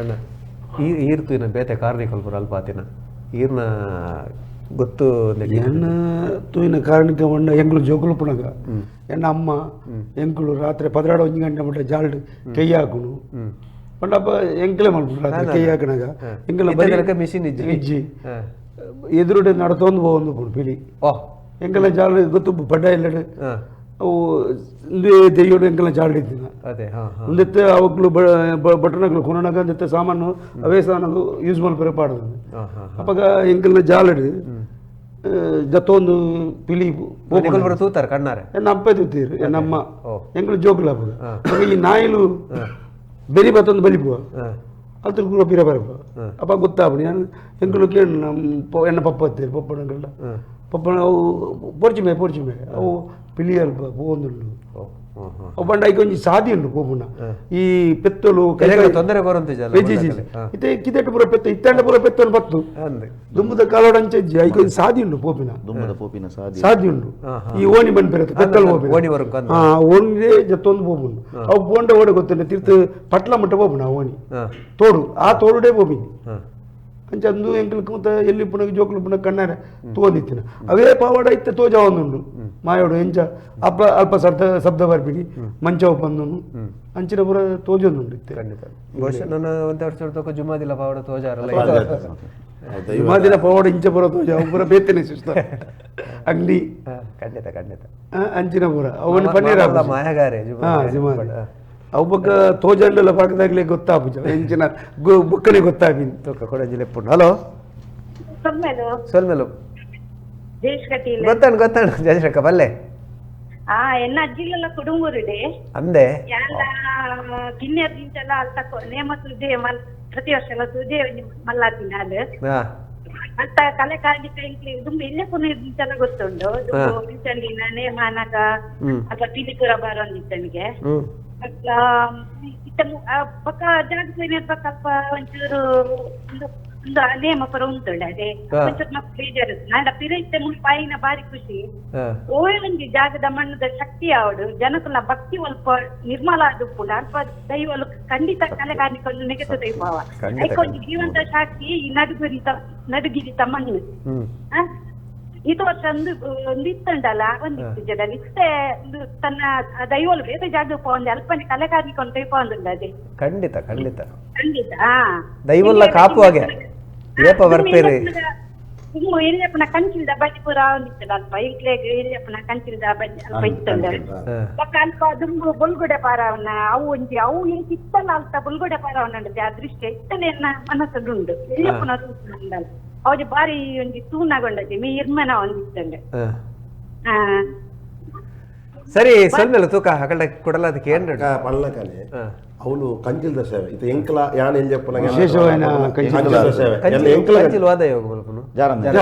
ಅಣ್ಣ ಈ ಈರ್ತು ಬೇತೆ ಕಾರ್ನಿಕಲ್ ಅಲ್ಪ ಆತಿನ ಈರ್ನ ಗೊತ್ತು ಎನ್ನ ತೂಯಿನ ಕಾರಣಿಕ ಮಣ್ಣ ಎಂಗ್ಳು ಜೋಕುಲು ಪುಣಗ ಎನ್ನ ಅಮ್ಮ ಎಂಕುಲು ರಾತ್ರಿ 12 ಗಂಟೆ ಮಟ್ಟ ಜಾಲ್ಡ್ ಕೈ ಹಾಕುನು ಪಂಡಪ್ಪ ಎಂಕಲೆ ಮಲ್ಪುನು ರಾತ್ರಿ ಕೈ ಹಾಕಣಗ ಎಂಕಲ ಮಿಷಿನ್ ಇಜ್ಜಿ ಇಜ್ಜಿ ಎದುರುಡೆ ನಡತೊಂದು ಪೋವೊಂದು ಪುಣು ಪಿಲಿ ಎಂಕಲ ಜಾಲ್ ಗೊತ್ತು ಪಡ್ಡ ಇಲ್ಲಡು ಅವು ದೆಯ್ಯೋಡು ಎಂಕಲ ಜಾಲ್ಡ್ ಇದ್ದಿನ ಒಂದಿತ್ತೆ ಅವಕ್ಲು ಬಟನಗಳು ಕೊನನಾಗ ಒಂದಿತ್ತೆ ಸಾಮಾನು ಅವೇ ಸಾಮಾನು ಯೂಸ್ ಮಲ್ಪರೆ ಪಾಡದು ಅಪಗ ಎಂಕಲ್ನ ಜಾಲಡು ಜತ್ತೊಂದು ಪಿಲಿ ತೂತಾರೆ ಕಣ್ಣಾರೆ ಎನ್ನ ಅಪ್ಪೆ ತೂತೀರು ಎನ್ನಮ್ಮ ಎಂಕಲು ಜೋಕುಲು ಅಪಗ ಅಪಗ ಈ ನಾಯಿಲು ಬೆರಿ ಬತ್ತೊಂದು ಬಲಿಪುವ ಅಲ್ತು ಕೂಡ ಪಿರ ಬರಪ ಅಪ್ಪ ಗೊತ್ತಾಪುಣಿ ನಾನು ಎಂಕಲು ಕೇಳು ನಮ್ಮ ಎನ್ನ ಪಪ್ಪ ಹತ್ತೀರು ಪಪ್ಪನಗಳ್ಳ ಪಪ್ಪನ ಅವು ಪೊರ್ಚಿಮೆ ಪೊರ್ಚಿಮೆ ಅವು ಪಿಲಿ ಅಲ್ಪ ಪೋವೊಂದುಂಡು ಅವು ಪಂಡ ಐಕ್ ಒಂಜಿ ಸಾದಿ ಉಂಡು ಪೋಪುನ ಈ ಪೆತ್ತಲು ತೊಂದರೆ ಇತ್ತೆ ಕಿದೆಟ್ ಪೂರ ಪೆತ್ತ ಇತ್ತಾಂಡ ಪೂರ ಪೆತ್ತಲು ಬತ್ತು ದುಂಬುದ ಕಾಲೋಡ ಅಂಚೆ ಐಕ್ ಒಂಜಿ ಸಾದಿ ಉಂಡು ಪೋಪಿನ ದುಂಬುದ ಪೋಪಿನ ಸಾದಿ ಸಾದಿ ಉಂಡು ಈ ಓಣಿ ಬಂದ್ಪಿರತ್ತೆ ಪೆತ್ತಲು ಪೋಪಿನ ಹಾ ಓಣಿಗೆ ಜತ್ತೊಂದು ಪೋಪುಂಡು ಅವು ಪೋಂಡ ಓಡೆ ಗೊತ್ತಿಲ್ಲ ತೀರ್ಥ ಪಟ್ಲ ಮಟ್ಟ ಪೋಪುನ ಓಣಿ ತೋಡು ಆ ತೋಡುಡೇ ಪೋಪಿನಿ ಅಂಚ ಅಂದು ಎಂಕಲ್ ಕೂತ ಎಲ್ಲಿ ಪುನಗ ಜೋಕುಲು ಪುನಗ ಕಣ್ಣಾರೆ ತೋಂದಿತ್ತಿನ ಅವೇ ಪಾವಾಡ ಇತ್ತೆ ತೋಜ ಒಂದುಂಡು ಮಾಯೋಡು ಎಂಚ ಅಲ್ಪ ಅಲ್ಪ ಶಬ್ದ ಶಬ್ದ ಬರ್ಪಿನಿ ಮಂಚ ಬಂದನು ಅಂಚಿನ ಪೂರ ತೋಜೊಂದುಂಡು ಇತ್ತೆ ಖಂಡಿತ ಬಹುಶಃ ನನ್ನ ಒಂದು ವರ್ಷ ತೋಕ ಜುಮಾದಿಲ್ಲ ಪಾವಾಡ ತೋಜಾರಲ್ಲ ಜುಮಾದಿನ ಪಾವಾಡ ಇಂಚ ಪೂರ ತೋಜ ಅವು ಪೂರ ಬೇತನೆ ಸಿಸ್ತ ಅಂಗಡಿ ಖಂಡಿತ ಖಂಡಿತ ಅಂಚಿನ ಪೂರ ಅವನು ಪನ್ನೀರ್ ಮಾಯಗಾರೆ ಹಾ ಜುಮಾದಿ ಅವು ಬೊಕ್ಕ ತೋಜಂಡಲ ಪಾಕದಾಗಲೇ ಗೊತ್ತಾಪುಜ ಎಂಚಿನ ಬುಕ್ಕನೆ ಗೊತ್ತಾಪಿನಿ ತೋಕ ಕೊಡಂಜಿ ಲೆಪ್ಪುಂಡು ಹಲೋ ಸೊಲ್ಮೆಲು ಗೊತ್ತಾಣು ಗೊತ್ತಾಣು ಜಯಶ್ರಕ್ಕ ಬಲ್ಲೆ ಎನ್ನ ಅಜ್ಜಿಲೆಲ್ಲ ಕುಡುಂಗೂರುಡೆ ಅಂದೆ ಯಾಲ ಕಿನ್ಯರ್ ದಿಂಚಲ ಅಲ್ತ ನೇಮ ಸುಜೆ ಮಲ್ ಪ್ರತಿ ವರ್ಷ ಸುಜೆ ಮಲ್ಲಾತಿನ ಅದು ಅಲ್ತ ಕಲೆ ಕಾರ್ಣಿಕ ಇಂಕ್ಲಿ ದುಂಬು ಇಲ್ಲೇ ಪುನಃ ದಿಂಚಲ ಗೊತ್ತುಂಡು ದುಂಬು ಪಿಂಚಂಡಿನ ನೇಮ ಅನಗ ಅಥವಾ ಪಿಲಿಪುರ ಬಾರೊಂದಿತ್ತನಿಗೆ ಇತ್ತ ಪಕ್ಕ ಜಾಗ ಪಕ್ಕ ಅಲ್ಪ ಒಂಚೂರು ಒಂದು ನೇಮ ಪರ ಉಂಟುಂಡು ಅದೇ ಒಂಚೂರು ಮಕ್ಳು ಬೇಜಾರು ನಾಡ ಪಿರ ಇತ್ತೆ ಮುಲ್ಪಾಯಿನ ಬಾರಿ ಖುಷಿ ಓಯ್ ಒಂಜಿ ಜಾಗದ ಮಣ್ಣದ ಶಕ್ತಿ ಆವಡು ಜನಕುಲ ಭಕ್ತಿ ಒಲ್ಪ ನಿರ್ಮಲ ಆದುಪ್ಪುಂಡು ಅಲ್ಪ ದೈವಲು ಖಂಡಿತ ಕಲೆಗಾರಿಕೊಂಡು ನೆಗೆತ ದೈವವ ಐಕೊಂಜಿ ಜೀವಂತ ಸಾಕ್ಷಿ ಈ ನಡುಗಿರಿತ ಮಣ್ಣು ಇದು ವರ್ಷ ಒಂದು ಒಂದು ಇತ್ತುಂಡಲ್ಲ ಒಂದಿತ್ತು ಜನ ಇತ್ತೆ ತನ್ನ ದೈವಲು ಬೇರೆ ಜಾಗ ಪೋಂದೆ ಅಲ್ಪನೆ ಕಲೆಗಾರಿಕೊಂಡು ದೈವ ಒಂದುಂಡು ಅದೇ ಖಂಡಿತ ಖಂಡಿತ ಖಂಡಿತ ದೈವಲ್ಲ ಕಾಪು ಹಾಗೆ ಏಪ ಬರ್ಪೇರಿ ತುಂಬು ಎಲ್ಲಿಯಪ್ಪನ ಕಂಚಿಲ್ದ ಬಜ್ಜಿ ಪೂರ ಒಂದಿತ್ತಲ್ಲ ಅಲ್ಪ ಇಂಕ್ಲೆಗ್ ಎಲ್ಲಿಯಪ್ಪನ ಕಂಚಿಲ್ದ ಬಜ್ಜಿ ಅಲ್ಪ ಇತ್ತುಂಡು ಬೊಕ್ಕ ಅಲ್ಪ ದುಂಬು ಬೊಲ್ಗುಡೆ ಪಾರವನ ಅವು ಒಂಜಿ ಅವು ಇಂಚ ಇತ್ತಲ್ಲ ಅಲ್ಪ ಬೊಲ್ಗುಡೆ ಪಾರವನ ಉಂಡು ಆ ದೃಶ್ಯ ಇತ್ತನೆ ಮನಸ್ಸು ಉಂಡು ಎಲ್ಲಿಯಪ್ಪನ ಉಂಡಲ್ಲ ಅವಜಿ ಬಾರಿ ಒಂಜಿ ತೂನಗೊಂಡತಿ ಮೀ ಇರ್ಮನ ಒಂದಿತ್ತುಂಡು. ಸರಿ ಸೊಲ್ಮೆಲು ತೂಕ ಅಕಲ್ಡ ಕೊಡಲ ಅದಕ್ಕೆ ಏನ್ ಪಳ್ಳಕನೆ ಅವನು ಕಂಚಿಲ್ದ ಸೇವೆ ಇದು ಎಂಕಲ ಯಾನ್ ಏನ್ ಜಪ್ಪನ ವಿಶೇಷವಾಯಿನ ಕಂಚಿಲ್ದ ಸೇವೆ ಎನ್ನ ಎಂಕಲ ಕಂಚಿಲ್ ವಾದ ಯೋಗ ಮಲ್ಪುನು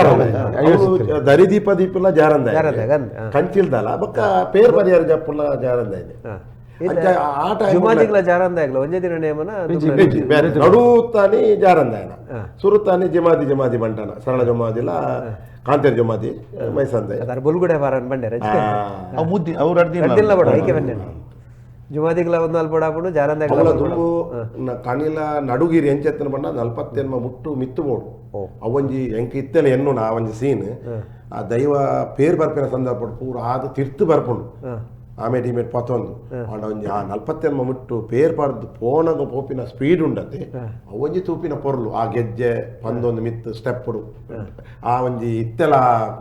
ಅವನು ದರಿ ದೀಪ ದೀಪಲ ಜಾರಂದ ಕಂಚಿಲ್ದಲ್ಲ ಬೊಕ್ಕ ಪೇರ್ ಪರಿಯಾರ ಜಪ್ಪುಲ ಜಾರಂದ ಇದೆ ಜುಮಾದಿಗ್ಲ ಜಾರಂದ ಆಗಲ ಒಂಜೇ ದಿನ ನೇಮನ ನಡುತ್ತಾನೆ ಜಾರಂದಾಯನ ಸುರುತ್ತಾನೆ ಜಮಾದಿ ಜಮಾದಿ ಬಂಟನ ಸರಳ ಜಮಾದಿಲ ಕಾಂತೇರ್ ಜಮಾದಿ ಮೈಸಂದ ಬುಲ್ಗುಡೆ ಬಾರನ್ ಬಂಡೆ ಮುದ್ದಿ ಅವ್ರು ಅಡ್ಡಿಲ್ಲ ಬಡ ಐಕೆ ಬಂಡೆ ಜುಮಾದಿಗ್ಲ ಒಂದು ನಾಲ್ಪಡ ಹಾಕೊಂಡು ಜಾರಂದ ಅವಳ ದುಂಬು ಕಣಿಲ ನಡುಗಿರಿ ಎಂಚೆತ್ತನ ಬಣ್ಣ ನಲ್ಪತ್ತೆನ್ಮ ಮುಟ್ಟು ಮಿತ್ತು ಬೋಡು ಅವೊಂಜಿ ಎಂಕ ಇತ್ತೆಲ ಎನ್ನು ಆ ಒಂಜಿ ಸೀನ್ ಆ ದೈವ ಪೇರ್ ಬರ್ಪಿನ ಸಂದರ್ಭ ಪೂರ ಆದ ತಿರ್ತು ಬರ್ಪುಂಡು ಆಮೇಲೆ ಈಮೇಲೆ ಪತ್ತೊಂದು ಆಂಡ ಒಂಜಿ ಆ ನಲ್ಪತ್ತೆನ್ಮ ಮುಟ್ಟು ಪೇರ್ ಪಾಡ್ದು ಪೋನಗ ಪೋಪಿನ ಸ್ಪೀಡ್ ಉಂಡತೆ ಅವೊಂಜಿ ತೂಪಿನ ಪೊರ್ಲು ಆ ಗೆಜ್ಜೆ ಪಂದೊಂದು ಮಿತ್ತು ಸ್ಟೆಪ್ಪುಡು ಆ ಒಂಜಿ ಇತ್ತೆಲ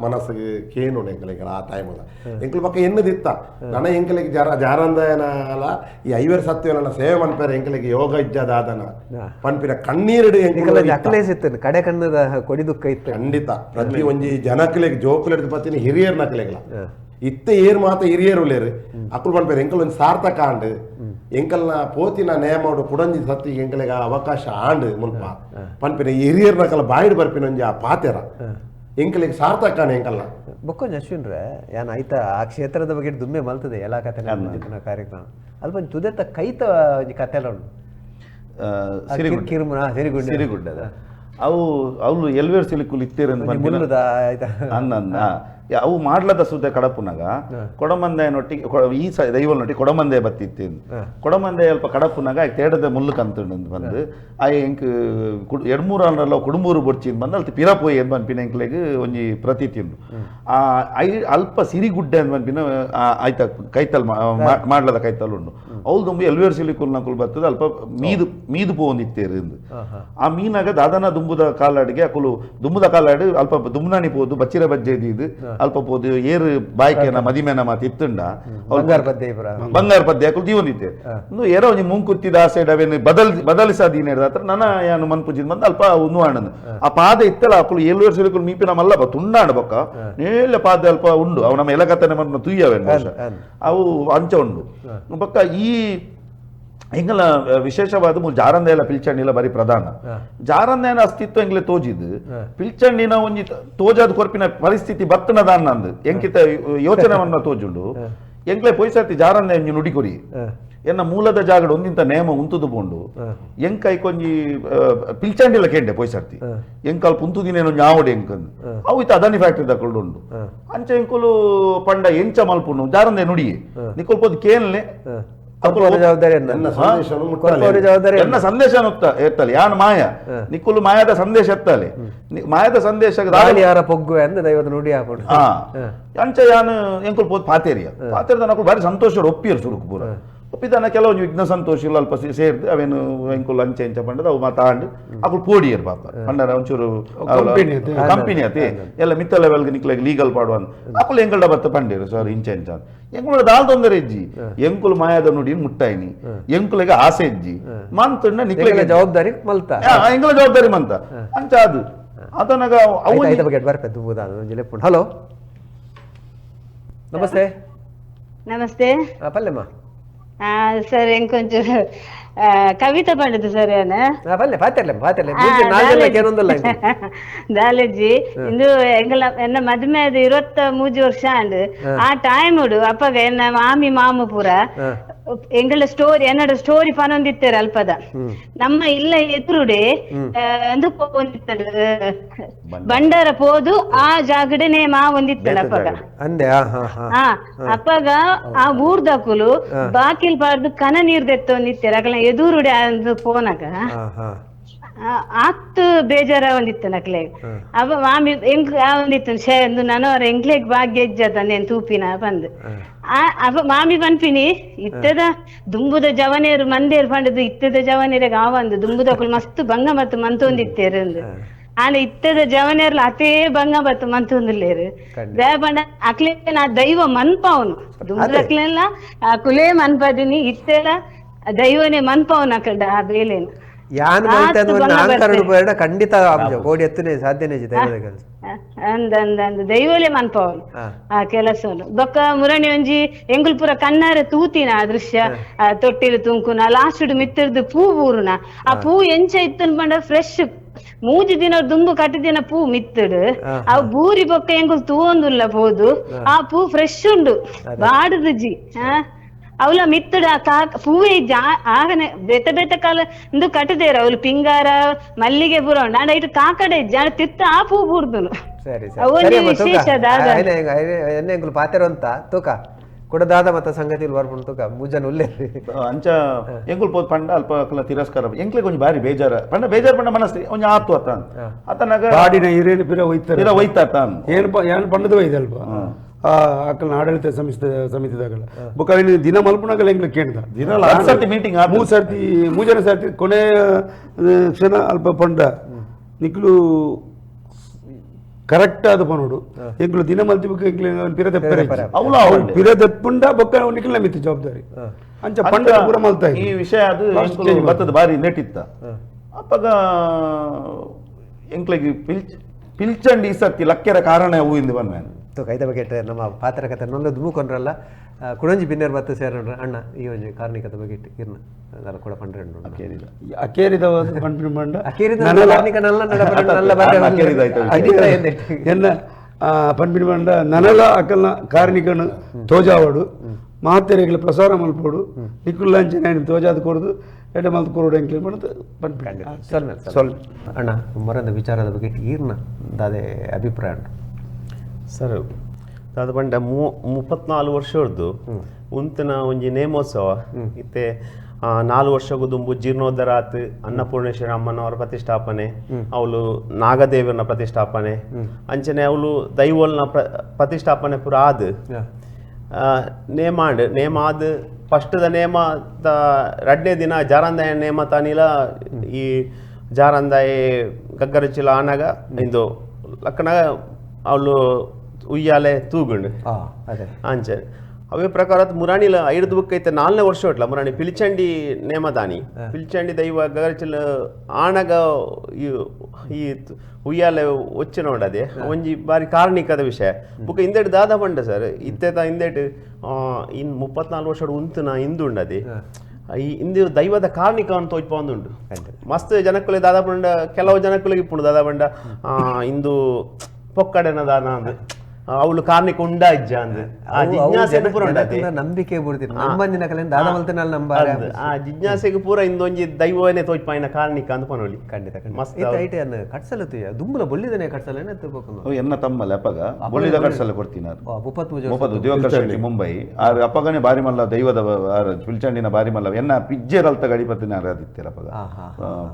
ಮನಸ್ಸಿಗೆ ಕೇನು ಎಂಕಲಿಗೆ ಆ ಟೈಮದ ಎಂಕಲ್ ಪಕ್ಕ ಎನ್ನದಿತ್ತ ನನ ಎಂಕಲಿಗೆ ಜರ ಜಾರಂದನಲ ಈ ಐವರ್ ಸತ್ಯವನ ಸೇವೆ ಮನ್ಪೇರೆ ಎಂಕಲಿಗೆ ಯೋಗ ಇಜ್ಜದಾದನ ಪನ್ಪಿನ ಕಣ್ಣೀರಿಡು ಅಕ್ಲೇಸ್ ಕಡೆ ಕಣ್ಣದ ಕೊಡಿ ದುಃಖ ಇತ್ತು ಖಂಡಿತ ಪ್ರತಿ ಒಂಜಿ ಜನಕಲಿಗೆ ಜೋಕುಲೆಡ್ದು ಪತ್ತಿನ ಹಿರಿಯರ್ ನಕಲಿಗಳ ಇತ್ತೆ ಏರ್ ಮಾತ ಹಿರಿಯರು ಲೇರು ಅಕುಲು ಪನ್ಪೇರು ಎಂಕಲ್ ಒಂಜಿ ಸಾರ್ಥಕ ಆಂಡ್ ಎಂಕಲ್ನ ಪೋತಿನ ನೇಮಡು ಕುಡಂಜಿ ಸತ್ತಿಗೆ ಎಂಕಲಿಗೆ ಅವಕಾಶ ಆಂಡ್ ಮುಲ್ಪ ಪನ್ಪಿನ ಹಿರಿಯರ್ ನಕಲ ಬಾಯಿಡ್ ಬರ್ಪಿನ ಒಂಜಿ ಆ ಪಾತೆರ ಎಂಕಲಿಗೆ ಸಾರ್ಥಕ ಆಂಡ್ ಎಂಕಲ್ನ ಬೊಕ್ಕೊಂಜಿ ಅಶ್ವಿನ್ರೆ ಯಾನ್ ಐತ ಆ ಕ್ಷೇತ್ರದ ಬಗ್ಗೆ ದುಮ್ಮೆ ಮಲ್ತದೆ ಎಲ್ಲ ಕತೆ ಕಾರ್ಯಕ್ರಮ ಅಲ್ಪ ಒಂಜಿ ತುದೆತ ಕೈತ ಒಂಜಿ ಕತೆಲ ಉಂಡು ಸಿರಿಗುಡ್ಡ ಅವು ಅವಳು ಎಲ್ವೇರ್ ಸಿಲಿಕುಲ್ ಇತ್ತೇರು ಮುಲ್ಲುದ ಅನ್ನ ಅವು ಮಾಡ್ಲದ ಸುದ್ದ ಕಡಪುನಾಗ ಕೊಡಮಂದೆಯನೊಟ್ಟಿಗೆ ಈ ದೈವನೊಟ್ಟಿಗೆ ಕೊಡಮಂದೆ ಬತ್ತಿತ್ತು. ಕೊಡಮಂದೆ ಅಲ್ಪ ಕಡಪುನಾಗ ತೇಡದ ಮುಲ್ಲು ಕಂತುಂಡು ಬಂದು ಆ ಎಂಕ್ ಎಡ್ಮೂರಲ್ಲ ಕುಡುಂಬೂರು ಬೊಡ್ಚಿಂದು ಬಂದು ಅಲ್ತ ಪಿರ ಪೋಯಿ ಎಂದು ಪನ್ಪಿನ ಎಂಕ್ಲೆಗ್ ಒಂಜಿ ಪ್ರತೀತಿ ಉಂಡು. ಆ I ಅಲ್ಪ ಸಿರಿಗುಡ್ಡೆ ಅಂದ್ ಪನ್ಪಿನ ಆಯ್ತ ಕೈತಲ್ ಮಾಡ್ಲದ ಕೈತಲ್ ಉಂಡು. ಅವ್ಲು ದುಂಬು ಎಲ್ವೇರ್ ಸಿಲಿಕುಲ್ ನಕುಲ್ ಬರ್ತದೆ ಅಲ್ಪ ಮೀದು ಮೀದು ಪೋವೊಂದಿತ್ತೇರು ಇಂದು. ಆ ಮೀನಾಗ ದಾದನ ದುಂಬುದ ಕಾಲಾಡಿಗೆ ಅಕುಲು ದುಂಬುದ ಕಾಲಾಡು ಅಲ್ಪ ದುಂಬನಾನಿ ಪೋದು ಬಚ್ಚಿರ ಬಜ್ಜೆ ಇದು ಅಲ್ಪ ಪೋದು ಏರು ಬಾಯ್ಕೆನ ಮದಿಮೆನ ಮಾತು ಇತ್ತುಂಡ ಬಂಗಾರ ಪದ್ಯ ಅಕುಲು ಜೀವನಿತ್ತೆ ಇಂದು ಏರೋ ಒಂಜಿ ಮುಂಕುತ್ತಿದ ಆ ಸೈಡ್ ಅವೇನು ಬದಲಿಸಾದೀನ ಹತ್ರ ನನ್ನ ಯಾನು ಮನ್ಪುಜಿದ್ ಬಂದು ಅಲ್ಪ ಉನ್ನು ಆಣಂದು ಆ ಪಾದ ಇತ್ತಲ್ಲ ಅಕುಲು ಏಳು ಸಿಲಿಕುಲು ಮೀಪಿನ ಮಲ್ಲ ತುಂಡಾಣ ಬೊಕ್ಕ ನೇಲೆ ಪಾದ ಅಲ್ಪ ಉಂಡು ಅವು ನಮ್ಮ ಎಲಕತ್ತನೆ ಮನ್ನ ತುಯ್ಯವೇನು ಅವು ಅಂಚ ಉಂಡು ಬೊಕ್ಕ. ಈ ಎಂಗಲ ವಿಶೇಷವಾದ ಮೂಲ ಜಾರಂದೆಲ್ಲ ಪಿಲ್ಚಂಡಿಲ ಬಾರಿ ಪ್ರಧಾನ. ಜಾರಂದೆನ ಅಸ್ತಿತ್ವ ಎಂಗ್ಲೆ ತೋಜಿದ್ ಪಿಲ್ಚಂಡಿನ ಒಂಜಿ ತೋಜಾದ ಕೊರ್ಪಿನ ಪರಿಸ್ಥಿತಿ ಬತ್ತನ ದಾನ್ನಂದು ಎಂಕಿತ ಯೋಚನೆ ತೋಜುಂಡು. ಎಂಗ್ಲೆ ಪೊಯ್ಸತಿ ಜಾರಂದೆ ಒಂಜಿ ನುಡಿ ಕೊರಿ ಎನ್ನ ಮೂಲದ ಜಾಗಡ್ ಒಂದಿಂತ ನೇಮ ಉಂತುದು ಪೋಂಡು ಎಂಕೈ ಕೊಂಜಿ ಪಿಲ್ಚಂಡಿಲ ಕೇಂಡೆ ಪೊಯ್ಸರ್ತಿ ಎಂಕಲ್ಪ ಉಂತುದಿನೇನು ಆವಡೆ ಎಂಕಂದು ಅವು ಇತ್ತ ಅದಾನಿ ಫ್ಯಾಕ್ಟ್ರಿ ತಕೊಂಡು ಉಂಡು. ಅಂಚ ಎಂಕುಲು ಪಂಡ ಎಂಚ ಮಲ್ಪುಂಡು ಜಾರಂದೆ ನುಡಿಯೇ ನಿಕೊಲ್ ಪೋದು ಕೇನ್ಲೆ ಎನ್ನ ಸಂದೇಶ ಎತ್ತಲಿ ಯಾನ್ ಮಾಯ ನಿಕ್ಕುಲು ಮಾಯದ ಸಂದೇಶ ಎತ್ತಲಿ ಮಾಯದ ಸಂದೇಶ ಪೊಗ್ಗು ದೈವದ ನುಡಿ ಹಾಕೊಂಡು ಅಂಚ ಯಾನ್ ಎಂಕುಲು ಪೋದು ಪಾತೇರಿಯ ಪಾತೇರಿದ ನಕುಲು ಬಾರಿ ಸಂತೋಷ ಒಪ್ಪಿಯರು ಸುರುಕು ಪೂರ ಒಪ್ಪಿದಾನ ಕೆಲವೊಂದು ವಿಘ್ನ ಸಂತೋಷ ಇಲ್ಲ ಅಲ್ಪ ಸೇರ್ದು ಅವೇನು ಎಂಕುಲು ಅಂಚೆ ಎಂಚ ಪಂಡದ ಅವು ಮಾತಾಂಡು ಅಕುಲು ಪೋಡಿಯರು ಪಾಪ ಪಂಡರ ಒಂಚೂರು ಕಂಪನಿ ಅತಿ ಎಲ್ಲ ಮಿತ್ತ ಲೆವೆಲ್ಗೆ ನಿಕ್ಲಾಗ ಲೀಗಲ್ ಪಾಡುವ ಅಕುಲು ಎಂಕಲ್ಡ ಬತ್ತ ಪಂಡೇರು ಸರ್ ಇಂಚ ಎಂಚ ಎಂಕುಲು ದಾಲ್ ತೊಂದರೆ ಇಜ್ಜಿ ಎಂಕುಲು ಮಾಯದ ನುಡಿ ಮುಟ್ಟಾಯಿನಿ ಎಂಕುಲಿಗೆ ಆಸೆ ಇಜ್ಜಿ ಮಂತುಂಡ ನಿಕ್ಲೆಗೆ ಜವಾಬ್ದಾರಿ ಮಲ್ತ ಎಂಕುಲ ಜವಾಬ್ದಾರಿ ಮಂತ ಅಂಚ ಅದು ಅದನಾಗ ಹಲೋ ನಮಸ್ತೆ. ನಮಸ್ತೆ ಪಲ್ಲೆಮ್ಮ. ಸರ್ ಎಂಕೊಂಚೂರು ಕವಿತಾ ಪಂಡಿತ ಸರ್ ದಾಲಜ್ಜಿ ಇಂದು ಎಂಗಲ ಎನ್ನ ಮದುವೆ ಅದು 23 ವರ್ಷ ಅಂಡ್ ಆ ಟೈಮ್ ಉಡು ಅಪ್ಪಗ ಎನ್ನ ಮಾಮಿ ಮಾಮು ಪೂರ ಎಂಗಳ ಸ್ಟೋರಿ ಎನ್ನಡ ಸ್ಟೋರಿ ಪನೊಂದಿತ್ತಾರೆ ಅಲ್ಪದ ನಮ್ಮ ಇಲ್ಲ ಎದುರುಡೆ ಅಂದು ಒಂದಿತ್ತಡು ಬಂಡಾರ ಪೋದು ಆ ಜಾಗಡೆ ನೇಮ ಒಂದಿತ್ತಲ್ಲ ಅಪ್ಪಗ ಅಪ್ಪಗ ಆ ಊರ್ದಕುಲು ಬಾಕಿಲ್ ಬಾರ್ದು ಕನ ನೀರ್ ದೆತ್ತೊಂದಿತ್ತಾರೆ ಅಕಲ ಎದುರುಡೆ ಅಂದು ಪೋನಾಗ ಆತ್ ಬೇಜಾರ ಒಂದಿತ್ತು ನಕ್ಲೆ ಅವ ಮಾಮಿ ಎಂಕ್ ಒಂದಿತ್ತು ಶೇ ಅಂದು ನಾನು ಅವ್ರ ಎಂಕ್ಲೆಗ್ ಭಾಗ್ಯ ಇಜ್ಜದ ನೇನ್ ತೂಪಿನ ಬಂದು ಅವ ಮಾಮಿ ಪನ್ಪಿನಿ ಇತ್ತದ ದುಂಬುದ ಜವನೇರು ಮಂದೇರು ಪಂಡದು ಇತ್ತದ ಜವನೇರಿಗೆ ಆವಂದು ದುಂಬುದಕುಲು ಮಸ್ತ್ ಬಂಗ ಮತ್ತು ಮಂತೊಂದಿತ್ತೇರು ಅಂದು ಆನ ಇತ್ತದ ಜವನೇರ್ಲ ಅತೇ ಬಂಗ ಬತ್ತು ಮಂತೊಂದುಲ್ಲೇರು ದೇಪಂಡ ಅಕ್ಲೆ ನಾ ದೈವ ಮನ್ಪವನು ದುಂಬುದಕ್ಲೆಲ್ಲ ಆ ಕುಲೇ ಮನ್ಪದಿನಿ ಇತ್ತೆಲ್ಲ ದೈವನೇ ಮನ್ಪವನು ಅಕಲ್ಡ ಆ ಬೇಲೇನು ಯಾನ್ ಮಲ್ತೆ ಖಂಡಿತ ಕೋಡಿ ಎತ್ತನೆ ಸಾಧ್ಯನೇ ದೈವದ ಕೆಲಸ ಅಂದ ಅಂದ ಅಂದ ದೈವಲೇ ಮನ್ಪವನು ಆ ಕೆಲಸನು ಬೊಕ್ಕ ಮುರಣಿ ಒಂಜಿ ಎಂಗುಲ್ಪುರ ಕಣ್ಣಾರೆ ತೂತಿನ ಆ ದೃಶ್ಯ ಆ ತೊಟ್ಟಿಲು ತುಂಕುನ ಲಾಸ್ಟ್ ಮಿತ್ತರ್ದು ಪೂ ಬೂರುನ ಆ ಪೂ ಎಂಚ ಇತ್ತನ್ ಪಂಡ ಫ್ರೆಶ್ ಮೂಜಿ ದಿನ ದುಂಬು ಕಟ್ಟಿದಿನ ಪೂ ಮಿತ್ತಡು ಆ ಬೂರಿ ಬೊಕ್ಕ ಎಂಗುಲ್ ತೂವೊಂದುಲ್ಲ ಪೋದು ಆ ಪೂ ಫ್ರೆಶ್ ಉಂಡು ಬಾಡುದು ಜಿ ಅವಲ ಮಿತ್ತಡ ಪೂವೆ ಆಗನೆ ಬೇತೆ ಬೇತೆ ಕಾಲ ಇಂದು ಕಟ್ಟದೇರ ಅವಳು ಪಿಂಗಾರ ಮಲ್ಲಿಗೆ ಪೂರ ಉಂಡು ಅಂಡ ಇಟ್ಟು ಕಾಕಡೆ ಜಾನ ತಿತ್ತ ಆ ಪೂ ಬೂರ್ದುನು ಸರಿ ಅವೊಂಜಿ ವಿಶೇಷ ದಾದ ಎನ್ನೆ ಎಂಕುಲು ಪಾತೆರ ಅಂತ ತೂಕ ಕುಡದಾದ ಮತ್ತ ಸಂಗತಿ ಬರ್ಪುಂಡು ತೂಕ ಮೂಜನ್ ಉಲ್ಲೆ ಅಂಚ ಎಂಕುಲು ಪೋದು ಪಂಡ ಅಲ್ಪ ಅಕಲ ತಿರಸ್ಕಾರ ಎಂಕ್ಲೆ ಕೊಂಚ ಬಾರಿ ಬೇಜಾರ ಪಂಡ ಬೇಜಾರ ಪಂಡ ಮನಸ್ಸು ಒಂಜಿ ಆತು ಅತ್ತ ಆತನಾಗ ಬಾಡಿನ ಹಿರಿಯರು ಪಿರ ಒಯ್ತಾರೆ ಪಿರ ಒಯ್ತಾತ ಏನು ಏನು ಪಂಡದ ಒಯ್ದೆ ಅಲ್ಪ ಅಕ್ಕಲ್ನ ಆಡಳಿತ ಸಮಿತಿದಾಗಲ್ಲ ಬೊಕ್ಕ ದಿನ ಮಲ್ಪುನಾಗಲ್ಲ ಎಂಗ್ಲ ಕೇಳ್ದ ದಿನ ಸರ್ತಿ ಮೀಟಿಂಗ್ ಮೂರು ಸರ್ತಿ ಮೂಜನ ಸರ್ತಿ ಕೊನೆಯ ಕ್ಷಣ ಅಲ್ಪ ಪಂಡ ನಿಕ್ಲು ಕರೆಕ್ಟ್ ಆದ ಪನೋಡು ಎಂಕ್ಲು ದಿನ ಮಲ್ತಿ ಬೊಕ್ಕ ಎಂಕ್ಲು ಪಿರ ದೆಪ್ಪರೆ ಪಿರ ದೆಪ್ಪುಂಡ ಬೊಕ್ಕ ನಿಕ್ಲ ಮಿತ್ತು ಜವಾಬ್ದಾರಿ ಅಂಚ ಪಂಡ ಪೂರ ಮಲ್ತಾ ಈ ವಿಷಯ ಅದು ಬತ್ತದ ಬಾರಿ ನೆಟ್ಟಿತ್ತ ಅಪ್ಪಗ ಎಂಕ್ಲೆಗೆ ಪಿಲ್ಚಂಡಿ ಈ ಸರ್ತಿ ಲಕ್ಕೆರ ಕಾರಣ ಹೂವಿಂದ ಬಂದ ಕೈದ ಬಗ್ಗೆ ನಮ್ಮ ಪಾತ್ರ ಕತೆ ನಲ್ಲ ದುಮುಕೊಂಡ್ರಲ್ಲ ಕುಡಂಜಿ ಬಿನ್ನೇರ್ ಬತ್ತ ಸೇರ ಅಣ್ಣ ಈ ಒಂಜಿ ಕಾರ್ಣಿಕದ ಬಗ್ಗೆ ಇರ್ನ ಅದಲ್ಲ ಕೂಡ ಪಂಡ್ರೆ ಅಕೇರಿದ ಪಂಡ್ರೆ ಮಂಡ ಅಕೇರಿದ ಕಾರ್ಣಿಕ ನಲ್ಲ ನಲ್ಲ ಎನ್ನ ಪಂಡ್ಪಿನ ಮಂಡ ನನಲ ಅಕಲ್ನ ಕಾರ್ಣಿಕನು ತೋಜಾವಡು ಮಾತೆರೆಗಳ ಪ್ರಸಾರ ಮಲ್ಪೋಡು ನಿಕ್ಕುಲ್ಲಾಂಚನೆ ತೋಜಾದ ಕೊಡದು ಎಡೆ ಮಲ್ತು ಕೊರಡು ಎಂಕ್ಲೆ ಮಾಡೋದು ಪಂಡ್ಪಿನ ಸೊಲ್ ಅಣ್ಣ ಮರದ ವಿಚಾರದ ಬಗ್ಗೆ ಈರ್ನ ದಾದೆ ಅಭಿಪ್ರಾಯ ಉಂಟು ಸರ್. ದಾದ ಪಂಡ 34 ವರ್ಷದ್ದು ಉಂತನ ಒಂಜಿ ನೇಮೋತ್ಸವ ಇತ್ತೆ 4 ವರ್ಷಕ್ಕೂ ದುಂಬು ಜೀರ್ಣೋದ್ಧಾರ ಆತು ಅನ್ನಪೂರ್ಣೇಶ್ವರ ಅಮ್ಮನವರ ಪ್ರತಿಷ್ಠಾಪನೆ, ಅವಳು ನಾಗದೇವನ ಪ್ರತಿಷ್ಠಾಪನೆ, ಅಂಚನೆ ಅವಳು ದೈವೋಲ್ನ ಪ್ರತಿಷ್ಠಾಪನೆ ಪೂರ ಆದು ನೇಮಾಂಡ್ ನೇಮ ಆದ್ ಫಸ್ಟ್ದ ನೇಮ ರಡ್ನೇ ದಿನ ಜಾರಂದಾಯ ನೇಮ ತಾನಿಲ ಈ ಜಾರಂದಾಯ ಗಗ್ಗರಚಿಲ ಆನಾಗ ಇಂದು ಲಕ್ಕನಾಗ ಅವಳು ಉಯ್ಯಾಲೆ ತೂಗುಂಡು ಅಂಚೆ ಅವೇ ಪ್ರಕಾರ ಮುರಾಣಿಲ ಐದು ಬುಕ್ ಐತೆ 4ನೇ ವರ್ಷ ಹೊಟ್ಲ ಮುರಾಣಿ ಪಿಲಿಚಂಡಿ ನೇಮದಾನಿ ಪಿಲಿಚಂಡಿ ದೈವ ಗಗರಚಿಲ ಆಣಗ ಈ ಉಯ್ಯಾಲೆ ಒಚ್ಚು ನೋಡದೆ ಒಂಜಿ ಬಾರಿ ಕಾರ್ಣಿಕದ ವಿಷಯ ಬುಕ್ ಹಿಂದೆಟ್ ದಾದ ಪಂಡ ಸರ್ ಇತ್ತೆ ಹಿಂದೆಟ್ ಇನ್ 34 ವರ್ಷ ಉಂತುನ ಹಿಂದು ಉಂಡದೆ ಈ ಇಂದು ದೈವದ ಕಾರ್ಣಿಕವನ್ನು ತೋಜ್ಪೊಂದುಂಡು ಮಸ್ತ್ ಜನಕ್ಕುಲೆ ದಾದ ಪಂಡ ಕೆಲವು ಜನಕ್ಕುಲಿಗೆ ಇಪ್ಪುಂಡು ದಾದ ಪಂಡ ಇಂದು ಪೊಕ್ಕಡೆನ ದಾನ ಅಂದ್ ಅವಳು ಕಾರ್ಣಿಕ ಉಂಡ ಇಜ್ಜ ಅಂದ್ ಆ ಜಿಜ್ಞಾಸೆ ಪೂರ ಉಂಡತೆ ನಂಬಿಕೆ ಬಿಡ್ತೀನಿ ನಂಬಂದಿನ ಕಲೆ ದಾದ ಮಲ್ತಿನಲ್ಲಿ ನಂಬಾರೆ ಆ ಜಿಜ್ಞಾಸೆಗೆ ಪೂರ ಇಂದೊಂಜಿ ದೈವನೇ ತೋಜ್ಪಾಯಿನ ಕಾರ್ಣಿಕ ಅಂದ್ ಪನೊಲಿ ಖಂಡಿತ ಮಸ್ತ್ ಐಟೆ ಅನ್ನ ಕಟ್ಸಲ ತುಯ್ಯ ದುಂಬುಲ ಬೊಳ್ಳಿದನೆ ಕಟ್ಸಲೇನೆ ತುಯ್ಬೇಕು ಎನ್ನ ತಮ್ಮಲೆ ಅಪ್ಪಗ ಬೊಳ್ಳಿದ ಕಟ್ಸಲ ಕೊಡ್ತೀನಿ 33 ದಿವಾಕರ್ ಶೆಟ್ಟಿ ಮುಂಬೈ ಆರ್ ಅಪ್ಪಗನೆ ಬಾರಿ ಮಲ್ಲ ದೈವದ ಪಿಲ್ಚಂಡಿನ ಬಾರಿ ಮಲ್ಲ ಎನ್ನ ಪಿಜ್ಜೆರ್ ಅಲ್ತ ಗಡಿಪತಿನ ಆದಿತ್ಯರ ಅಪ್ಪಗ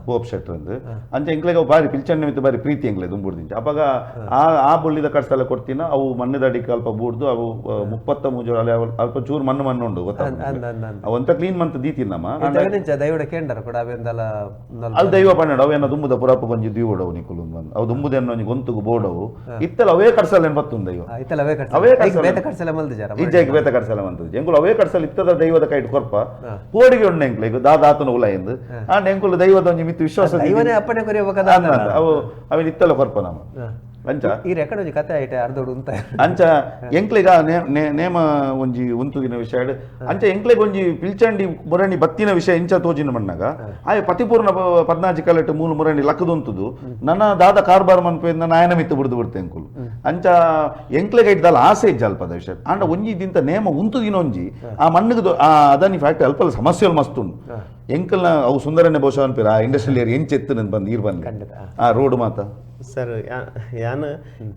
ಪೋಪ್ ಶೆಟ್ರ್ ಅಂದ್ ಅಂಚೆ ಎಂಕ್ಲೆಗ ಬಾರಿ ಪಿಲ್ಚಂಡಿ ಮಿತ್ತು ಬಾರಿ ಪ್ರೀತಿ ಎಂಕ್ಲೆ ದುಂಬುಡ್ದಿಂಚ ಅಪ್ಪಗ ಆ ಆ ಬೊಳ್ಳಿದ ಕಟ್ಸಲ ಕೊಡ್ತೀನ ಅವು ಮಣ್ಣದಡಿಗೆ ಅಲ್ಪ ಬೂಡ್ದು ಅವು 33 ಅಲ್ಪ ಚೂರು ಮಣ್ಣು ಮಣ್ಣು ಉಂಡು ಗೊತ್ತಾ ಅವಂತ ಕ್ಲೀನ್ ಮಂತ್ ದೀತೀನಿ ನಮ್ಮ ಅಲ್ಲಿ ದೈವ ಪಣ್ಣಡು ಅವೇನ ದುಂಬುದ ಪುರಪ್ಪ ಕೊಂಜಿ ದೀವಡವು ನಿಕುಲು ಬಂದು ಅವು ದುಂಬುದೆನ್ನ ಒಂಜಿ ಗೊಂತುಗು ಬೋಡವು ಇತ್ತಲ್ಲ ಅವೇ ಕಡ್ಸಲ್ಲ ಬತ್ತುಂದು ದೈವ ಅವೇ ಇಜ್ಜಾಗಿ ಬೇತ ಕಡ್ಸಲ ಮಂತದ್ದು ಎಂಕುಲು ಅವೇ ಕಡ್ಸಲ ಇತ್ತದ ದೈವದ ಕೈಟ್ ಕೊರ್ಪ ಕೋಡಿಗೆ ಉಂಡು ಎಂಕ್ಲು ಈಗ ದಾದಾತನ ಉಲ ಎಂದು ಆಂಡ್ ಎಂಕುಲು ದೈವದ ಒಂಜಿ ಮಿತ್ತು ವಿಶ್ವಾಸ ಅವು ಅವೇನು ಇತ್ತಲ್ಲ ಕೊರ್ಪ ನಮ್ಮ ಅಂಚ ಈ ರೆಕಾರ್ಡ್ ಒಂಜಿ ಕತೆ ಐಟೆ ಅರ್ಧೋಡು ಉಂತ ಅಂಚ ಎಂಕ್ಲೆಗ ನೇಮ ಒಂಜಿ ಉಂತುದಿನ ವಿಷಯ ಅಂಚ ಎಂಕ್ಲೆಗ್ ಒಂಜಿ ಪಿಲ್ಚಂಡಿ ಮುರಣಿ ಬತ್ತಿನ ವಿಷಯ ಇಂಚ ತೋಜಿನ ಮಣ್ಣಾಗ ಆಯ್ ಪತಿಪೂರ್ಣ ಪದ್ನಾಜಿ ಕಲೆಟ್ ಮೂಲು ಮುರಣಿ ಲಕ್ಕದುಂತುದು ನನ್ನ ದಾದ ಕಾರ್ಬಾರ್ ಮನ್ಪೆಂದ ನಾಯನ ಮಿತ್ತು ಬಿಡ್ದು ಬಿಡ್ತೆ ಎಂಕುಲು ಅಂಚ ಎಂಕ್ಲೆಗ ಇದ್ದಲ್ಲ ಆಸೆ ಇಜ್ಜ ಅಲ್ಪದ ವಿಷಯ ಅಂಡ ಒಂಜಿ ದಿಂತ ನೇಮ ಉಂತುದಿನ ಒಂಜಿ ಆ ಮಣ್ಣಿಗೆ ಅದನಿ ಫ್ಯಾಕ್ಟ್ರಿ ಅಲ್ಪಲ್ಲ ಸಮಸ್ಯೆ ಮಸ್ತ್ ಉಂಡು ಎಂಕಲ್ನ ಅವು ಸುಂದರನೇ ಬಹುಶಃ ಅನ್ಪಿರ ಆ ಇಂಡಸ್ಟ್ರಿಯಲ್ ಏರಿಯಾ ಎಂಚೆತ್ತು ನನ್ ಬಂದು ನೀರು ಬಂದು ಆ ರೋಡ್ ಮಾತ ಸರ್ ಯಾನ್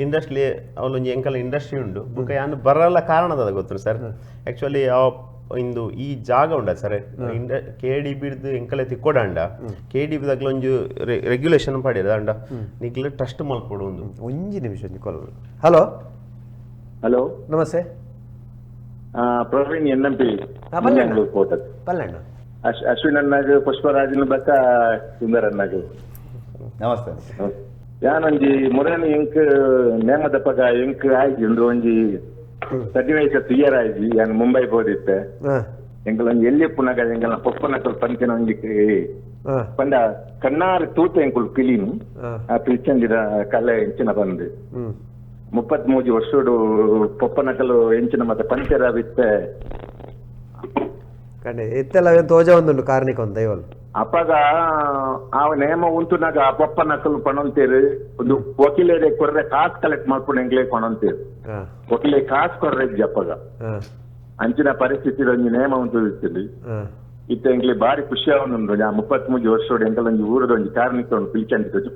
ಇಂಡಸ್ಟ್ರಿ ಅವಳೊಂಜಿ ಎಂಕಲ್ ಇಂಡಸ್ಟ್ರಿ ಉಂಡು ಬುಕ್ಕ ಯಾನ್ ಬರಲ್ಲ ಕಾರಣದ ಗೊತ್ತು ಸರ್ ಆ್ಯಕ್ಚುಲಿ ಆ ಇಂದು ಈ ಜಾಗ ಉಂಡ sir K D ಬಿಡ್ದು ಎಂಕಲೆ ತಿಕ್ಕೊಡಂಡ ಕೆ ಡಿ ಬಿದಾಗ್ಲ ಒಂಜಿ ರೆಗ್ಯುಲೇಷನ್ ಪಡೆಯದ ಅಂಡ ನಿಕ್ಲೆ ಟ್ರಸ್ಟ್ ಮಲ್ಪೊಡು ಒಂದು ಒಂಜಿ ನಿಮಿಷ ಒಂಜಿ ಹಲೋ ಹಲೋ ನಮಸ್ತೆ ಪ್ರವೀಣ್ N M P ಪಲ್ಲಣ್ಣ ಅಶ್ವಿನ್ ಅನ್ನಾಗ ಪುಷ್ಪರಾಜನ ಬಕ್ಕ ಸುಂದರ್ ಅನ್ನಾಗ ನಮಸ್ತೆ ಯಾನೊಂಜಿ ಮುರಣಿ ಎಂಕ್ ನೇಮದಪ್ಪಗ ಎಂಕ್ ಆಯ್ಜಿ ಉಂದು ಒಂಜಿ 35 ಇಯರ್ ಆಯ್ಜಿ ಯಾನ್ ಮುಂಬೈ ಪೋದಿತ್ತೆ ಎಂಕಲೊಂಜಿ ಎಲ್ಲಿ ಪುನಗ ಎಂಕಲ್ನ ಪೊಪ್ಪನಕಲ್ ಪಂತಿನ ಒಂಜಿ ಪಂಡ ಕಣ್ಣಾರು ತೂತ ಎಂಕುಲು ಪಿಲಿನು ಆ ಪಿಲ್ಚಂಡಿದ ಕಲೆ ಎಂಚಿನ ಬಂದು 33 ವರ್ಷಡು ಪೊಪ್ಪನಕಲು ಎಂಚಿನ ಮತ್ತೆ ಪಂಚರ ಬಿತ್ತೆ ಕಂಡೆ ಇತ್ತೆಲ್ಲ ತೋಜ ಒಂದುಂಡು ಕಾರ್ಣಿಕ ಒಂದು ದೈವಲ್ ಅಪ್ಪಗ ಆ ನೇಮ ಉಂಟುನಾಗ ಆ ಪೊಪ್ಪ ನಕಲು ಪಣಂತೀರು ಒಂದು ವಕೀಲರೇ ಕೊರ್ರೆ ಕಾಸು ಕಲೆಕ್ಟ್ ಮಾಡ್ಕೊಂಡು ಎಂಗ್ಲೇ ಪಣಂತೀರು ವಕೀಲೆ ಕಾಸು ಕೊರ್ರೆ ಅಪ್ಪಗ ಅಂಚಿನ ಪರಿಸ್ಥಿತಿ ಒಂಜಿ ನೇಮ ಉಂಟು ಇತ್ತಿಲ್ಲಿ ಇತ್ತ ಎಂಗ್ಲೆ ಬಾರಿ ಖುಷಿ ಅವನುಂಡು ನಾ 33 ವರ್ಷೋಡು ಎಂಕಲ ಒಂಜಿ ಊರದ ಒಂಜಿ ಕಾರ್ಣಿಕ ಒಂದು ಪಿಲ್ಚಂಡಿ ತೊಜಿ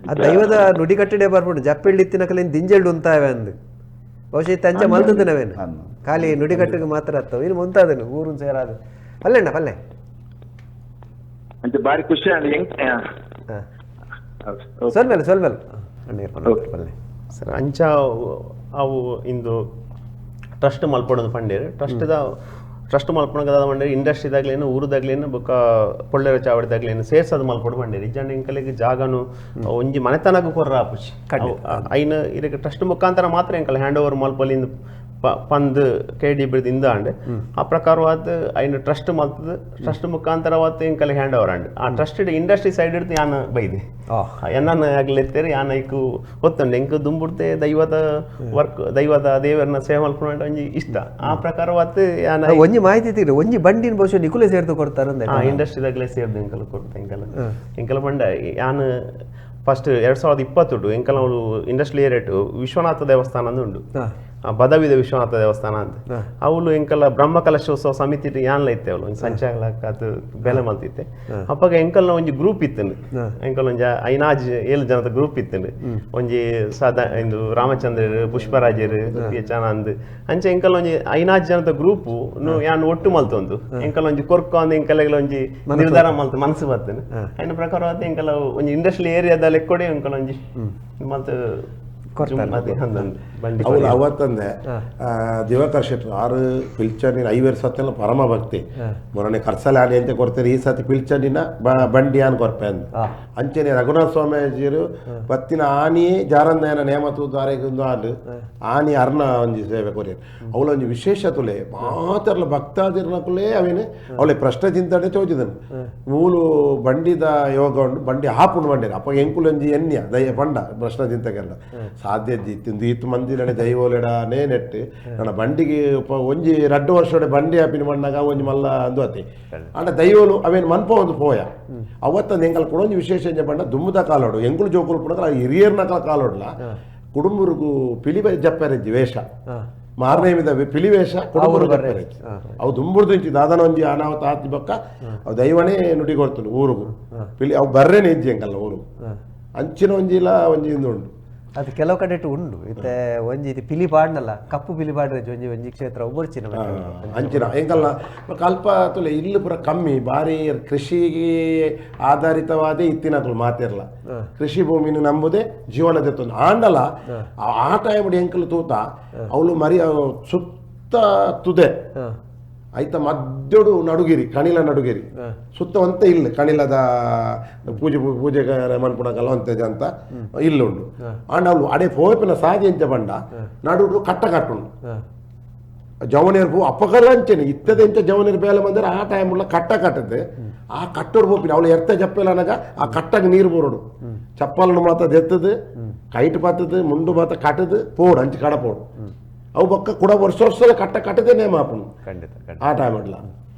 ಆ ದೈವದ ನುಡಿಕಟ್ಟಡೆ ಬರ್ಬಿಡು ಜಪ್ಪಿಳ್ಳಿ ಇತ್ತಿನಕಲೆ ದಿಂಜೆಲ್ಡು ಉಂತಾವೆ ಅಂದು ಬಹುಶಃ ಇತ್ತ ಅಂಚೆ ಮಲ್ತದನವೇನು ಖಾಲಿ ನುಡಿಗಟ್ಟಿಗೆ ಮಾತ್ರ ಅತ್ತವ ಇನ್ನು ಮುಂತಾದನು ಊರು ಸೇರಾದು ಪಲ್ಲೆಣ್ಣ ಪಲ್ಲೆ ಅಂಚೆ ಬಾರಿ ಖುಷಿ ಸೊಲ್ಮೆಲ್ ಸೊಲ್ಮೆಲ್ ಪಲ್ಲೆ ಸರ್ ಅಂಚ ಅವು ಇಂದು ಟ್ರಸ್ಟ್ ಮಲ್ಪೊಡೊಂದು ಪಂಡೇರು ಟ್ರಸ್ಟ್ದ ಟ್ರಸ್ಟ್ ಮಲ್ಪೊಣಗದ ಪಂಡೇರು ಇಂಡಸ್ಟ್ರಿದಾಗ್ಲೇನು ಊರುದಾಗ್ಲೇನು ಬೊಕ್ಕ ಪೊಳ್ಳೆರ ಚಾವಡಿದಾಗ್ಲೇನು ಸೇರ್ಸೋದು ಮಲ್ಪೊಡು ಪಂಡೇರು ಇಜ್ಜಂಡ ಎಂಕಲೆಗ್ ಜಾಗನು ಒಂಜಿ ಮನೆತನಗೂ ಕೊರ್ರ ಆಪುಜಿ ಐನ ಇದಕ್ಕೆ ಟ್ರಸ್ಟ್ ಮುಖಾಂತರ ಮಾತ್ರ ಎಂಕಲ್ ಹ್ಯಾಂಡ್ ಓವರ್ ಮಲ್ಪೊಲಿ ಪಂದ್ ಕೆ ಡಿ ಬಿಡ್ದು ಇಂದ ಅಂಡ್ ಆ ಪ್ರಕಾರವಾದ ಐನ ಟ್ರಸ್ಟ್ ಮಲ್ತದ ಟ್ರಸ್ಟ್ ಮುಖಾಂತರವಾದ ಎಂಕಲ್ hand over and ಆ trust industry side ಹಿಡ್ದು ಯಾನ ಬೈದೆ ಎನ್ನ ಆಗ್ಲೆತ್ತೇರಿ ಯಾನ ಐಕು ಗೊತ್ತುಂಡು ಎಂಕ್ ದುಂಬುಡ್ತೆ ದೈವದ ವರ್ಕ್ ದೈವದ ದೇವರನ್ನ ಸೇವೆ ಮಲ್ಪುನ ಒಂಜಿ ಇಷ್ಟ ಆ ಪ್ರಕಾರವಾದ ಯಾನ ಒಂಜಿ ಮಾಹಿತಿ ತೀರು ಒಂಜಿ ಬಂಡಿನ ಬಹುಶಃ ನಿಕುಲೆ ಸೇರ್ದು ಕೊಡ್ತಾರೆ ಆ ಇಂಡಸ್ಟ್ರಿದಾಗಲೇ ಸೇರ್ದು ಎಂಕಲ್ ಕೊಡ್ತೆ ಎಂಕಲ್ ಎಂಕಲ್ ಬಂಡ ಯಾನ್ ಫಸ್ಟ್ 2020 ಎಂಕಲ್ ಅವಳು ಇಂಡಸ್ಟ್ರಿ ಏರಿಯಾ ವಿಶ್ವನಾಥ ದೇವಸ್ಥಾನ ಅಂದು ಉಂಡು ಬದವಿದ ವಿಶ್ವನಾಥ ದೇವಸ್ಥಾನ ಅಂತ ಅವಳು ಎಂಕಲ್ಲ ಬ್ರಹ್ಮ ಕಲಶೋತ್ಸವ ಸಮಿತಿ ಯಾನ್ಲ ಇತ್ತೆ ಅವಳು ಒಂಜಿ ಸಂಚಾಲಕ ಅದು ಬೆಲೆ ಮಲ್ತಿತ್ತೆ. ಅಪ್ಪಗ ಎಂಕಲ್ನ ಒಂಜಿ ಗ್ರೂಪ್ ಇತ್ತಂಡು, ಎಂಕಲ್ ಒಂಜಿ ಐನಾಜ್ 7 ಜನದ ಗ್ರೂಪ್ ಇತ್ತಂಡು. ಒಂಜಿ ಸದಾ ಇಂದು ರಾಮಚಂದ್ರರು, ಪುಷ್ಪರಾಜರು, ಪಿ ಎಚ್ ಆನಂದ್ ಅಂಚೆ ಎಂಕಲ್ ಒಂಜಿ 5 ಜನದ ಗ್ರೂಪ್ ಯಾನ್ ಒಟ್ಟು ಮಲ್ತೊಂದು ಎಂಕಲ್ ಒಂಜಿ ಕೊರ್ಕ ಅಂದ್ ಎಂಕಲೆಗ್ಲ ಒಂಜಿ ನಿರ್ಧಾರ ಮಲ್ತು ಮನಸ್ಸು ಬರ್ತೇನೆ. ಅಯ್ನ ಪ್ರಕಾರವಾದ ಎಂಕಲ ಒಂಜಿ ಇಂಡಸ್ಟ್ರಿಯಲ್ ಏರಿಯಾದ ಲೆಕ್ಕೊಡೆ ಎಂಕಲ್ ಒಂಜಿ ಮಲ್ತು ಅವಳು ಅವತ್ತಂದೆ ದಿವಾಕರ್ ಶೆಟ್ಟರು ಆರು ಪಿಲ್ಚಂಡಿನ 5 ಸತ್ತೆಲ್ಲ ಪರಮ ಭಕ್ತಿ ಮೊನ್ನೆ ಕರ್ಸಲ ಆನೆ ಅಂತ ಕೊಡ್ತಾರೆ, ಈ ಸತಿ ಪಿಲ್ಚಂಡಿನ ಬಂಡಿ ಆನ್ ಕೊರ್ಪೆ ಅಂದ. ಅಂಚನೆ ರಘುನಾಥ ಸ್ವಾಮೀಜಿಯರು ಬತ್ತಿನ ಆನಿಯೇ ಜಾರಂದಯನ ನೇಮ ತೂದು ಆಂಡ್ ಆನಿ ಅರ್ಣ ಒಂಜಿ ಸೇವೆ ಕೊರಿಯರು. ಅವಳ ಒಂಜಿ ವಿಶೇಷ ತುಲೆ ಮಾತ್ರಲ್ಲ ಭಕ್ತಾದಿರ್ನಕುಲೇ ಅವೇನೆ ಅವಳೆ ಪ್ರಶ್ನೆ ಚಿಂತನೆ ಚೋಚಿದನು ಮೂಲು ಬಂಡಿದ ಯೋಗ ಉಂಡು ಬಂಡಿ ಹಾಪುಂಡು ಬಂಡಿರ ಅಪ್ಪ ಎಂಕುಲೊಂಜಿ ಎನ್ಯ ದಯ ಬಂಡ ಪ್ರಶ್ನೆ ಚಿಂತಕಲ್ಲ ಸಾಧ್ಯ ತಿಂದು ಇತ್ತು ಮಂದಿರನೆ ದೈವೋಲೆಡನೇ ನೆಟ್ಟು ನನ್ನ ಬಂಡಿಗೆ ಒಂಜಿ 2 ವರ್ಷ ಬಂಡಿ ಹಾಪಿನ ಮಣ್ಣಾಗ ಒಂಜಿ ಮಲ್ಲ ಅಂದು ಅತಿ ಅಂಡ ದೈವೋಲು ಅವೇನು ಮನ್ಪ ಒಂದು ಪೋಯ ಅವತ್ತಂದು ಎಂಕಲ್ ಕೂಡ ಒಂಜಿ ವಿಶೇಷ ಎಂಜ ಬಂಡ ದುಮ್ಮದ ಕಾಲೋಡು ಎಂಕುಲು ಜೋಕುಲು ಪುಡಕಲ ಹಿರಿಯರ್ನಕಲ ಕಾಲೋಡ್ಲ ಕುಡುಂಬರಿಗೂ ಪಿಲಿ ಜಪ್ಪರೆಜ್ಜಿ ವೇಷ ಮಾರನೇಮಿದ ಪಿಲಿ ವೇಷ ಕುಡುಂಬರು ಜಪ್ಪರೆಜ್ಜಿ ಅವು ದುಂಬುರ್ದು ಇಂಚಿ ದಾದನ ಒಂಜಿ ಅನಾಹುತ ಆತಿ ಬೊಕ್ಕ ಅವು ದೈವನೇ ನುಡಿ ಕೊಡ್ತುಂಡು ಊರುಗು ಪಿಲಿ ಅವು ಬರ್ರೇನೆ ಇಜ್ಜಿ ಎಂಕಲ್ಲ ಊರುಗು ಅಂಚಿನ ಒಂಜಿಲ ಒಂಜಿ ಇಂದು ಉಂಡು. ಅದು ಕೆಲವು ಕಡೆ ಉಂಡು ಇತ್ತೆ ಒಂಜಿ ಇದು ಪಿಲಿ ಪಾಡ್ನಲ್ಲ ಕಪ್ಪು ಪಿಲಿ ಪಾಡ್ರೆ ಒಂಜಿ ಒಂಜಿ ಕ್ಷೇತ್ರ ಒಬ್ಬರ್ಚಿನ ಅಂಚಿನ ಎಂಕಲ್ಲ ಕಲ್ಪ ತುಲೆ ಇಲ್ಲಿ ಪೂರ ಕಮ್ಮಿ ಬಾರಿ ಕೃಷಿಗೆ ಆಧಾರಿತವಾದ ಇತ್ತಿನಕುಲು ಮಾತಿರಲ್ಲ ಕೃಷಿ ಭೂಮಿನ ನಂಬುದೇ ಜೀವನದ ತೊಂದು ಆಂಡಲ ಆ ಟೈಮ್ ಎಂಕಲು ತೂತ ಅವಳು ಮರಿ ಸುತ್ತ ತುದೆ ಆಯ್ತ ಮಧ್ಯಡು ನಡುಗಿರಿ ಕಣಿಲ ನಡುಗಿರಿ ಸುತ್ತ ಒಂತ ಇಲ್ಲ ಕಣಿಲದ ಪೂಜೆ ಪೂಜೆ ಮನ್ಪುಣಕಲ್ಲ ಒಂತ ಅಂತ ಇಲ್ಲುಂಡು ಆಂಡ ಅವಳು ಅಡೆ ಪೋಪಿನ ಸಾಧಿ ಎಂಚ ಬಂಡ ನಡುಡು ಕಟ್ಟ ಕಟ್ಟುಂಡು ಜವನಿಯರ್ ಪೂ ಅಪ್ಪಕಲ್ಲ ಅಂಚೆನೆ ಇತ್ತದ ಎಂಚ ಜವನಿಯರ್ ಬೇಲೆ ಬಂದರೆ ಆ ಟೈಮ್ ಉಳ್ಳ ಕಟ್ಟ ಕಟ್ಟದೆ ಆ ಕಟ್ಟೋಡು ಪೋಪಿನ ಅವಳು ಎರ್ತ ಜಪ್ಪೆಲ್ಲ ಅನಗ ಆ ಕಟ್ಟಗೆ ನೀರು ಬೋರಡು ಚಪ್ಪಲನ್ನು ಮಾತ ಎತ್ತದು ಕೈಟ್ ಪಾತದು ಮುಂಡು ಮಾತ ಕಟ್ಟದು ಪೋಡು ಅಂಚು ಕಡ ಪೋಡು ಅವು ಬೊಕ್ಕ ಕೂಡ ವರ್ಷ ವರ್ಷ ಕಟ್ಟ ಕಟ್ಟದೇನೆ ಮಾಪುಂಡು ಖಂಡಿತ ಆ ಟೈಮ್ ಅಡ್ಲ.